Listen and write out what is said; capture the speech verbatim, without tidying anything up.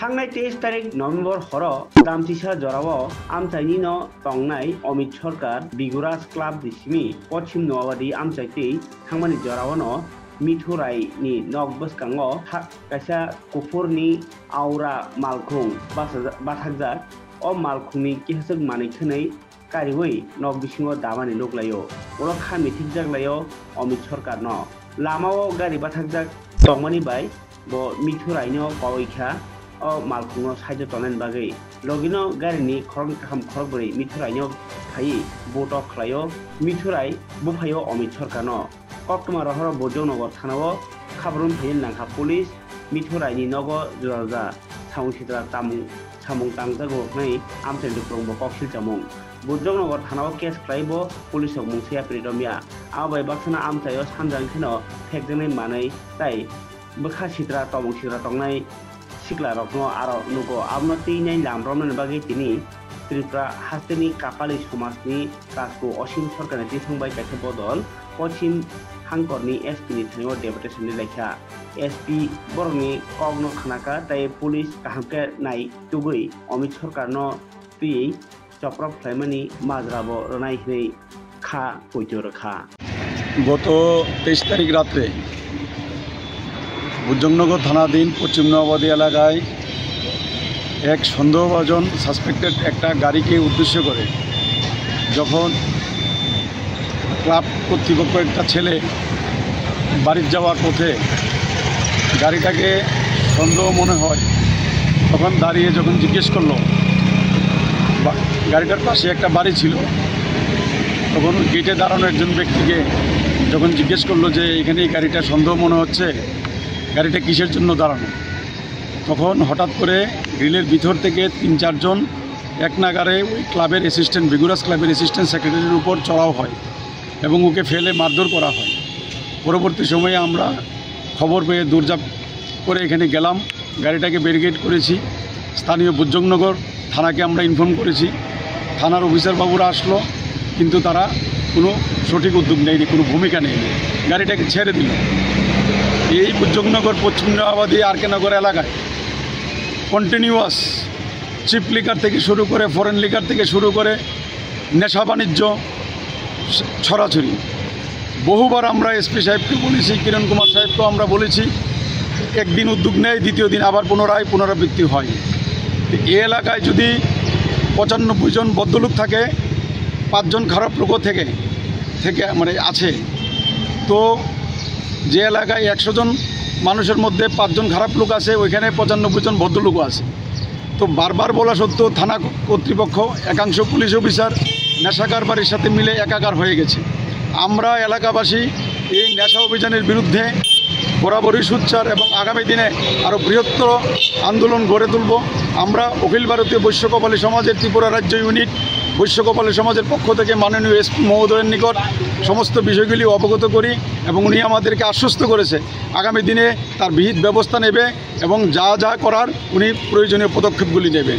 Thangnai teis tarik November horo Damchisa jorao amchaini no tongnai Amit Sarkar Biguraj Club ni simi Pochim Noabadi amchai tei thangmani jorao no Mithu Rai ni nok bwskango ha-, kaisa kuphur ni aura malkhung basa-, bathakjak. O malkhung ni kihachwk manwi khwnwi kariwi nok bisingo damani nuk laio. Ulo kha mithikjak laio Amit Sarkar no. Lama o gari bathakjak tongmani bai bo Mithu Rai no kowoi kha o malkhung no side o tongnani bagwi. Logi no gari ni khorok kakham khorok bwrwi Mithu Rai no phaiwi butok khlaio. Mithu Rai buphaio Amit Sarkar no. Koktwma rohoro Bujongnagar thana o khabrung phaiwi nangkha police, Mithu Rai ni nogo juda juda samung sitra tamung samung tangjago hwnwi amchaini lukurokbo kok silchamung. Bujongnagar thana o case khlai bo police rok mungsa yapri romya. Abo bai baksano amchai o sanjang kheno phekjaknai manwi tai bwkha sitra tomung sitra tongnai siklarokno aro nugo. Abono twi nai lam romnani bagwi tini Tripura hasteni Kapali somajni Rajpu Osim Sarkarni tisong bai kaisa bodol Pochim Hangkorni S P ni thango deputation rilai kha. S P borokni kokno khnakha tei police kaham khe nai tugwi Amit Sarkarno twiwi choprop khlaimani majra bo rwnai hwnwi kha poito rwkha. গত তেইশ তারিখ রাত্রে বুজংনগর থানাধীন পশ্চিম নোয়াবাদী এলাকায় এক সন্দেহভাজন সাসপেক্টেড একটা গাড়িকে উদ্দেশ্য করে যখন ক্লাব কর্তৃপক্ষ একটা ছেলে বাড়ির যাওয়ার পথে গাড়িটাকে সন্দেহ মনে হয়, তখন দাঁড়িয়ে যখন জিজ্ঞেস করলো, বা-, গাড়িটার পাশে একটা বাড়ি ছিল, তখন গেটে দাঁড়ানো একজন ব্যক্তিকে যখন জিজ্ঞেস করলো যে, "এখানে এই গাড়িটা সন্দেহ মনে হচ্ছে, গাড়িটা কিসের জন্য দাঁড়ানো?" তখন হঠাৎ করে গ্রিলের ভিতর থেকে তিন চারজন এক নাগাড়ে ওই ক্লাবের অ্যাসিস্ট্যান্ট, বিগুরাস ক্লাবের অ্যাসিস্ট্যান্ট সেক্রেটারির উপর চড়াও হয় এবং ওকে ফেলে মারধর করা হয়। পরবর্তী সময়ে আমরা খবর পেয়ে দৌড়ঝাঁপ করে এখানে গেলাম, গাড়িটাকে ব্যারিকেড করেছি। স্থানীয় বুজংনগর থানাকে আমরা ইনফর্ম করেছি, থানার অফিসার বাবুরা আসলো, কিন্তু তারা কোনো সঠিক উদ্যোগ নেয়নি, কোনো ভূমিকা নেয়নি, গাড়িটাকে ছেড়ে দিল। এই বুজংনগর পশ্চিম নোয়াবাদী আর কে নগর এলাকায় কন্টিনিউয়াস চিপ লিকার থেকে শুরু করে, ফরেন লিকার থেকে শুরু করে নেশা বাণিজ্য ছড়াছড়ি। বহুবার আমরা এসপি সাহেবকে বলেছি, কিরণ কুমার সাহেবকেও আমরা বলেছি, একদিন উদ্যোগ নেয়, দ্বিতীয় দিন আবার পুনরায় পুনরাবৃত্তি হয়। তো এই এলাকায় যদি পঁচানব্বই জন ভদ্রলোক থাকে, পাঁচজন খারাপ লোকও থেকে, থেকে মানে আছে, তো যে এলাকায় একশো জন মানুষের মধ্যে পাঁচজন খারাপ লোক আছে, ওইখানে পঁচানব্বই জন ভদ্রলোকও আছে। তো বারবার বলা সত্ত্বেও থানা কর্তৃপক্ষ, একাংশ পুলিশ অফিসার নেশা কারবারির সাথে মিলে একাকার হয়ে গেছে। আমরা এলাকাবাসী এই নেশা অভিযানের বিরুদ্ধে বরাবরই সোচ্চার এবং আগামী দিনে আরও বৃহত্তর আন্দোলন গড়ে তুলব। আমরা অখিল ভারতীয় বৈশ্য কপালী সমাজের ত্রিপুরা রাজ্য ইউনিট বৈশ্য কপালী সমাজের পক্ষ থেকে মাননীয় এসপি মহোদয়ের নিকট সমস্ত বিষয়গুলি অবগত করি এবং উনি আমাদেরকে আশ্বস্ত করেছে আগামী দিনে তার বিহিত ব্যবস্থা নেবে এবং যা যা করার উনি প্রয়োজনীয় পদক্ষেপগুলি নেবে।